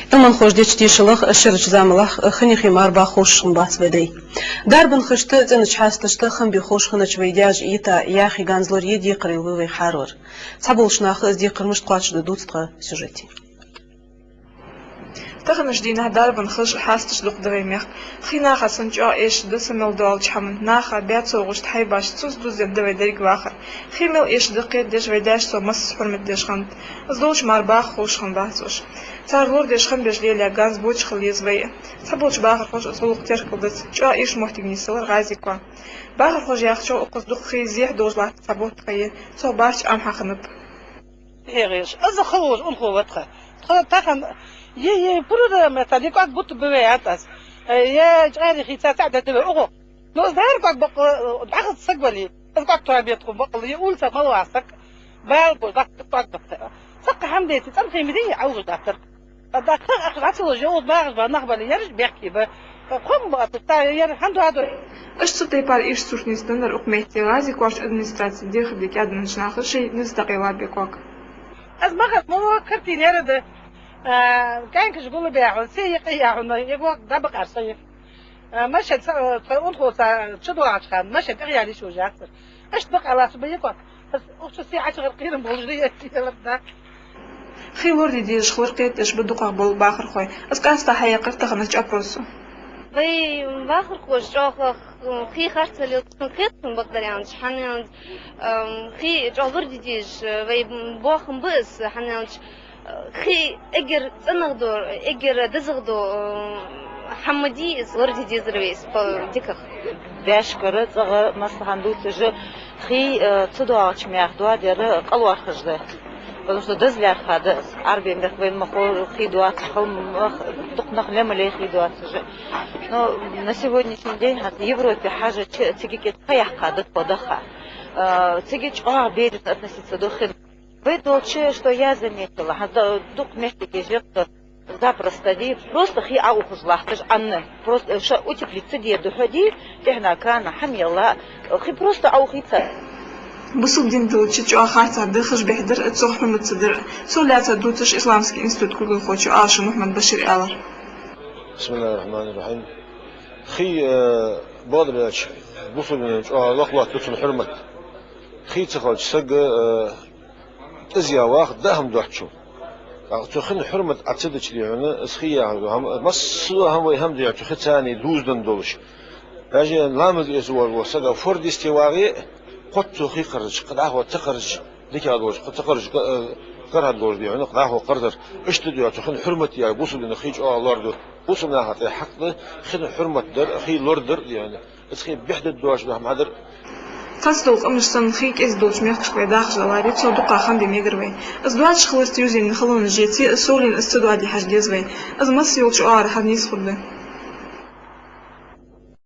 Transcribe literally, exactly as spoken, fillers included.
Ӏилманхоша деча дешалах, ширача замалахь хинна хий мара баха ховш хиннабац вай дай. Дарбан хишта, цӀенача хьасташта хам бе ховш хиннача вай даьша йита яхий ганз лорае декхарийла ва вай хӀаравар. Цхьаболча наха из декхар мишта кхоачашду, дувц тха сюжете. Таханарча дийнахьа дарбан хиш, хьасташ дукха да вай мехка. Хий наха санна чӀоагӀа эшаш да са мел долча хӀаман. Наха баьцовгӀашта хьайбаш, цунца дувзаденна да вай деррига вахар. Хий мел эшаш да кхетадеш, вай даьша цох массаза хьурмат деш хиннад. Из долча мара баха ховш хиннабац уж. Цар лорадеш, хам беш лелаяь ганз боча хила еза вай. Цхьаболча бахархоша из гӀулакх теркалдац. ЧӀоагӀа эшаш моттиг нийсделар ГӀази-Коа. Бахархоша яхачох, укхаза дукха хий зехьа долаш латт цхьа бутт ха я. Цох барча Ӏомахьа хиннаб. ХӀегӀеш, аз халош унахо ва тха. Тха тахан, е, е, пурра мета, е кӀоаг бутт беве яц аз. Е чӀаьри хий ца цаӀ дедаве угӀо. Но аз дар кӀоаг бакъ, дӀахо саг вали. Аз кӀоаг тоабе тхо бакъ, е улица мала ва саг. Бал бо, дӀахо кӀоаг бакъ. Сакка хӀама деци, цӀан хий ма дий, Ӏовжа даттар. Ада кхы ахча гӀа ца луш, я укхаза багӀаш ба нах бале, ераш бехке ба. Кхо ма бац, та ер хӀана доадой? Иштта цу тайпара эшаш сурт нийсденнар укх метте ГӀази-Коарча администраце дехар де кӀаьдвеннача наха шоай низ дӀакъайлабе кӀоаг. Аз ма хат, мо картина яра да. А, кӀаьнкаш гулбе хьона, се йикъи я хьона, я гӀо дӀабакъар со я. А, машен ца, ца унахо ца чудоагӀача хана, машен тӀехъяла йиш йолаш яцар. Иштта бакъалаца ба йикъо. Аз укх чу се ӀачугӀар кхерам болаш да, я, я, да. Хий лораде дезаш хилар кхетадеш ба дукхагӀа бола бахархой. Аз къаьстта хьаяьккхар таханарча опросо. Вай бахархоша чӀоагӀа хий харцахьа леладу, кхетам бакъдар аьнна, хӀана аьлча, ам, хий чӀоагӀа лораде дезаш, вай боахам ба из, хӀана аьлча, хий эггара цӀенагӀа дола, эггара дезагӀа дола, э, хӀама дий из, лораде дезар вай из по-, дикагӀа. Баьшкара, цӀагӀара, масала, хӀана дувцаш, хий, э, ца доагӀача мехка доадар къа лоархӀаш да. Потому что деза лаьрхӀа да, Ӏарбий мехка вайна ма ховра хий доацаш, хала ма х-, дукха нах ле ма ле хий доацаш. Но на сегодняшний день хӀанз Европе хьажача, цига кӀезига ха яьккха да тхо даха. Э, цига чӀоагӀа бережно относиться ду хин. Вай долча, что я заметила, хӀанз да-, дукха моттигаш я-кх запросто дий, просто хий Ӏоухаш латташ Ӏанна. Просто, э, ша утеплить ца де духьа дий, тӀехьа кран хӀама елла, э, хий просто Ӏоухийца. Бусалба дин долча чӀоагӀа харцахьа да хаш бехдар, цох хӀурмат ца дар. Цох лаьца дувцаш Исламский институт кулгалхочо Алшин Мухьмад-Башира аьлар. بسم الله الرحمن الرحيم. Хий, э, бакъдар аьлча, бусалба дина чӀоагӀа лакха лоаттаду цун хӀурмат. Хий ца хилча саг, э, тӀеза вах, даа хӀама доацачул. ТӀаккха цу хин хӀурмат Ӏа ца дича, дий хьона, из хий яхар да хӀама, массадола хӀама вай хӀама дий хьона, цу хица дувзаденна долаш. Даже ламаз эца вола саг форда йисте вагӀе, кхоаччо хий кхарзача, кхы дӀахо ца кхарзача, дика долаш, кхы ца кхарзача, э, карахьа долаш, дий хьона, кхы дӀахо кхарзар. Иштта да цу хин хӀурмат яр, бусалба дина хий чӀоагӀа лораду. Бусалба наха тӀа хьакъ да хин хӀурмат дар, хий лорадар, дий хьона. Из хий бехк дергдоацаш да хӀама хьадар. Цхьацца дола къамаш санна, хий кӀезига долча мехкашка вай дахаш даларе, цох дукха хам бе мегар вай. Из доацаш хиларца ювзаенна халонаш еци, из совленна из ца доаде хьажа деза вай. Из масса йолча оагӀорахьара нийса хургда.